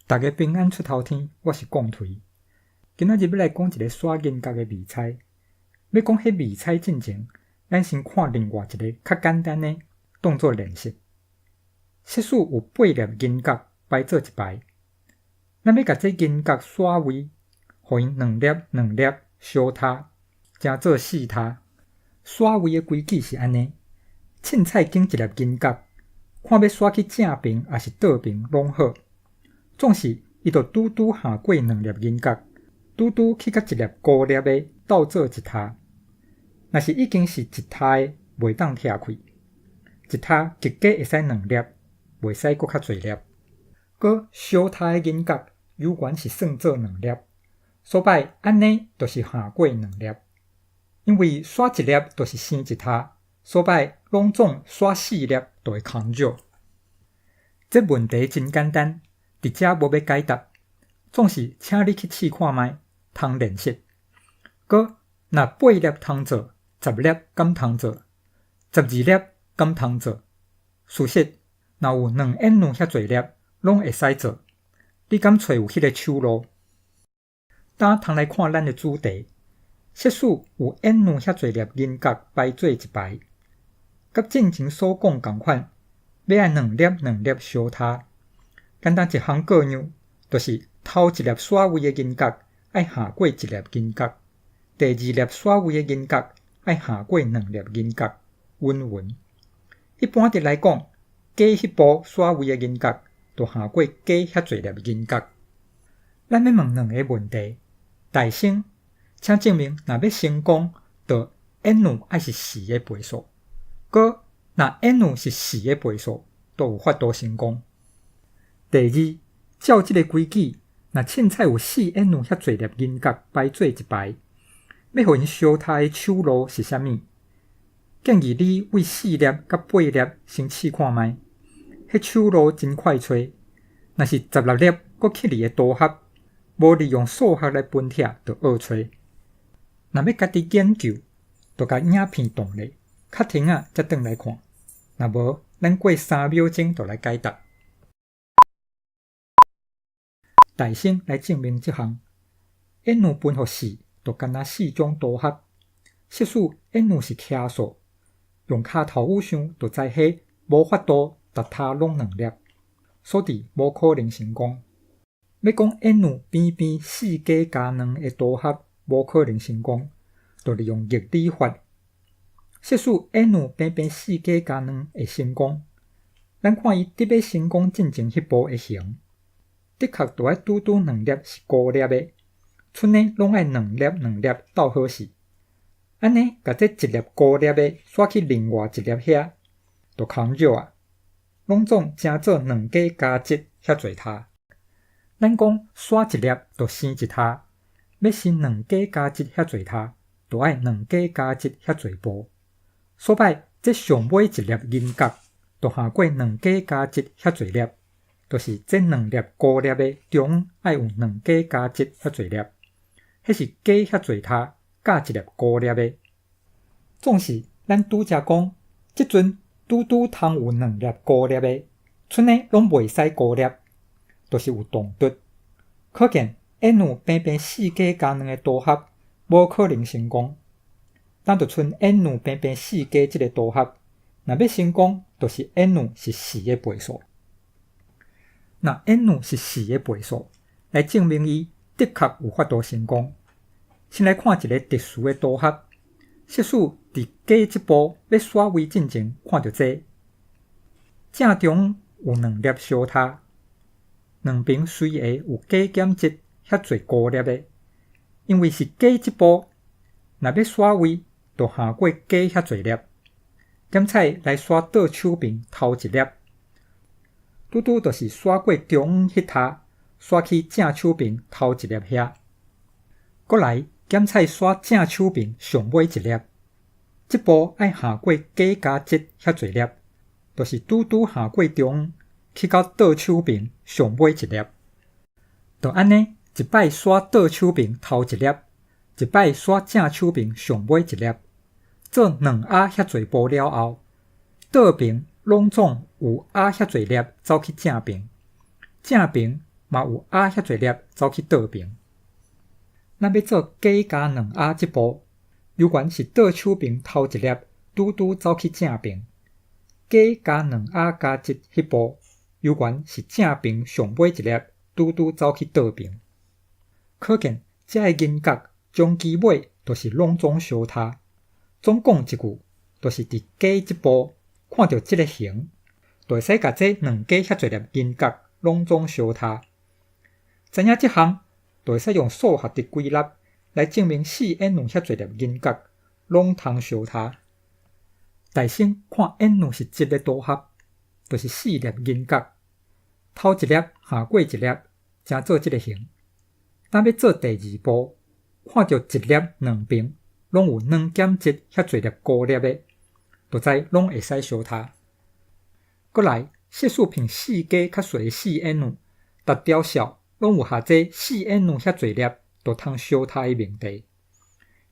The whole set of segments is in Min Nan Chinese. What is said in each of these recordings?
逐家平安出頭天，我是貢頹。今仔日欲來講一个徙銀角的未猜。欲講彼未猜進前，咱先看另外一个較簡單的，當做練習。設使有八粒銀角排做一排，咱欲共這銀角徙位，予𪜶兩粒兩粒相疊，成做四疊。徙位的規矩是按呢：凊彩揀一粒銀角，看欲徙去正爿抑是倒爿攏好。總是伊就拄拄下過兩粒銀角，拄拄去佮一粒孤粒的鬥做一疊。若是已經是一疊的，袂當拆開。一疊極佳會使兩粒，袂使閣較濟粒。閣相疊的銀角，猶原是算做兩粒。所擺按呢，就是下過兩粒。因為徙一粒就是生一疊，所擺攏總徙四粒就會空少。這問題真簡單。佇遮無欲解答，總是請你去試看覓，通練習。閣若八粒通做，十粒敢通做？12粒敢通做？事實，若有兩 N 遐濟粒，攏會使做。你敢揣有彼个手路？今通來看咱的主題。設使有 N 遐濟粒銀角排做一排，佮進前所講仝款，欲愛兩粒兩粒相疊。簡單一項各樣，就是頭一粒徙位的銀角愛下過一粒銀角，第二粒徙位的銀角愛下過兩粒銀角，云云。一般的來講，加彼步徙位的銀角，就下過加遐濟粒銀角。咱欲問兩个問題：大先，請證明若欲成功，就 n 愛是四的倍數；閣若 n 是四的倍數，就有法度成功。第二，照這个規矩，若凊彩有四 n 遐濟粒銀角排做一排，欲予𪜶相疊的手路是啥物？建議你為四粒佮八粒先試看覓，彼手路真快揣。若是16粒閣去離的組合，無利用數學來分拆，就僫揣。若欲家己研究，就共影片擋咧，較停仔才轉來看。若無，咱過三秒鐘就來解答。大先來證明這項，n 分予四，就敢若四種組合。設使 n 是奇數，用跤頭趺想就知彼無法度逐疊攏兩粒，所以無可能成功。欲講 n 邊邊四加加兩的組合無可能成功，就利用逆理法。設使 n 邊邊四加加兩會成功，咱看伊佇欲成功進前彼步的形。的確，就愛拄拄兩粒是孤粒的，賰呢攏愛兩粒兩粒鬥好勢。按呢，共這一粒孤粒的徙去另外一粒遐，就空少啊。攏總成做兩加加一遐濟疊。咱講徙一粒就生一疊，欲生兩加加一遐濟疊，就愛兩加加一遐濟步。所擺，這上尾一粒銀角，就下過兩加加一遐濟粒。就是這兩粒孤粒的中愛有兩加加一遐濟粒，彼是加遐濟疊佮一粒孤粒的。總是咱拄才講，這陣拄拄通有兩粒孤粒的，賰呢攏袂使孤粒，就是有動突。可見 n 邊邊四加加兩的組合無可能成功。咱就賰 n 邊邊四加這个組合，若欲成功，就是 n 是四的倍數。若 n 是四的倍數，來證明伊的確有法度成功。先來看一个特殊的組合，設使佇加這步欲徙位進前，看著這正中有兩粒相疊，兩爿隨會有加減一遐濟孤粒的，因為是加這步，若欲徙位，就下過加遐濟粒。檢採來徙倒手爿頭一粒。拄拄就是徙過中央彼疊，徙去正手爿頭一粒遐。閣來檢採徙正手爿上尾一粒，這步愛下過加加一遐濟粒，就是拄拄下過中央去到倒手爿上尾一粒。就按呢，一擺徙倒手爿頭一粒，一擺徙正手爿上尾一粒，做兩仔遐濟步了後，倒爿攏總有仔遐濟粒走去正爿，正爿嘛有仔遐濟粒走去倒爿。咱欲做加加兩仔這步，猶原是倒手爿頭一粒拄拄走去正爿；加加兩仔加一彼步，猶原是正爿上尾一粒拄拄走去倒爿。可見遮个銀角終其尾就是攏總相疊。總講一句，就是佇加這步看著這个形，就會使共這兩加遐濟粒銀角攏總相疊。知影這項，就會使用數學的歸納來證明四 n 遐濟粒銀角攏通相疊。大先看 n 是一的組合，就是四粒銀角，頭一粒下過一粒，成做這个形。當欲做第二步，看著一粒兩爿攏有2減1遐濟粒孤粒的，就知攏會使相疊。閣來，設使憑四加較細的四 n，逐條數攏有下這四 n 遐濟粒，就通相疊的命題。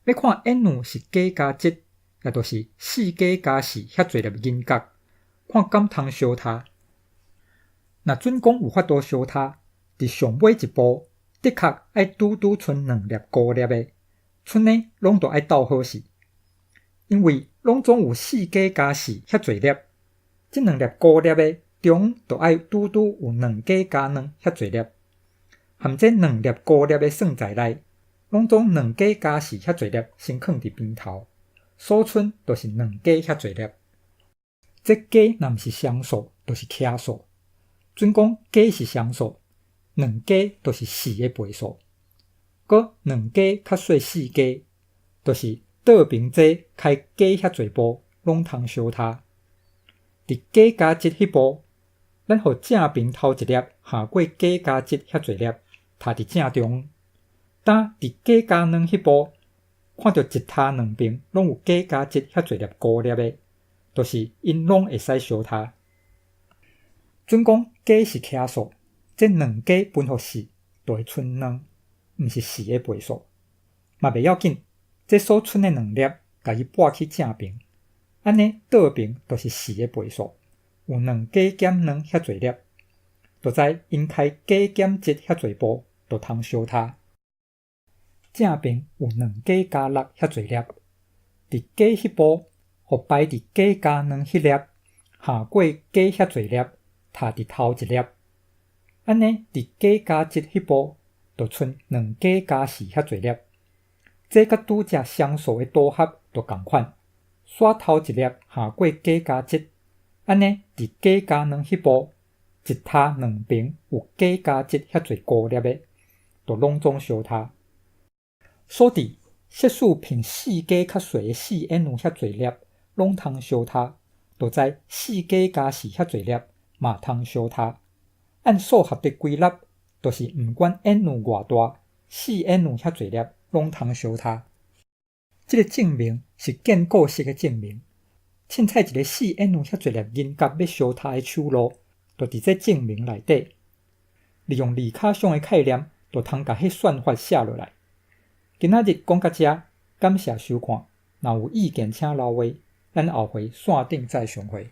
欲看 n 是加加一，也就是四加加四遐濟粒銀角，看敢通相疊。若準講有法度相疊，佇上尾一步，的確愛拄拄賰兩粒孤粒的，賰呢攏著愛鬥好勢，因為攏總有四加加四遐濟粒，這兩粒孤粒的中著愛拄拄有兩加加兩遐濟粒，含這兩粒孤粒的算在內，攏總兩加加四遐濟粒先囥佇邊頭，所賰就是兩加遐濟粒。這加若毋是雙數，就是奇數。準講加是雙數，兩加就是四的倍數。閣兩加較細四加，就是倒爿這開加遐濟步，攏通相疊。佇加加一彼步，咱予正爿頭一粒下過加加一遐濟粒，疊佇正中。當佇加加兩彼步，看著一跤兩爿攏有加加一遐濟粒孤粒的，就是𪜶攏會使相疊。準講加是奇數，這兩加分予四，就會賰兩，毋是四的倍數。嘛袂要緊，這所賰的兩粒，共伊撥去正爿，按呢倒爿就是四的倍數，有兩加減兩遐濟粒，就知𪜶開加減一遐濟步，就通相疊。正爿有兩加加六遐濟粒，佇加彼步，予排佇加加兩彼粒，下過加遐濟粒，疊佇頭一粒。按呢佇加加一彼步，就賰兩加加四遐濟粒。這佮拄才雙數的組合就仝款，煞頭一粒下過加加一，按呢佇加加兩彼步，一跤兩爿有加加一遐濟孤粒的，就攏總相疊。所以，設使憑四加較細的四 n 遐濟粒，攏通相疊，就知四加加四遐濟粒嘛通相疊。按數學的歸納，就是毋管 n 偌大，四 n 遐濟粒攏通相疊。這个證明是建構式的證明。凊彩一个四 n 遐濟粒銀角欲相疊的手路，就佇這證明內底。利用二跤相的概念，就通共彼算法寫落來。今仔日講到遮，感謝收看。若有意見請留話，咱後回線頂再相會。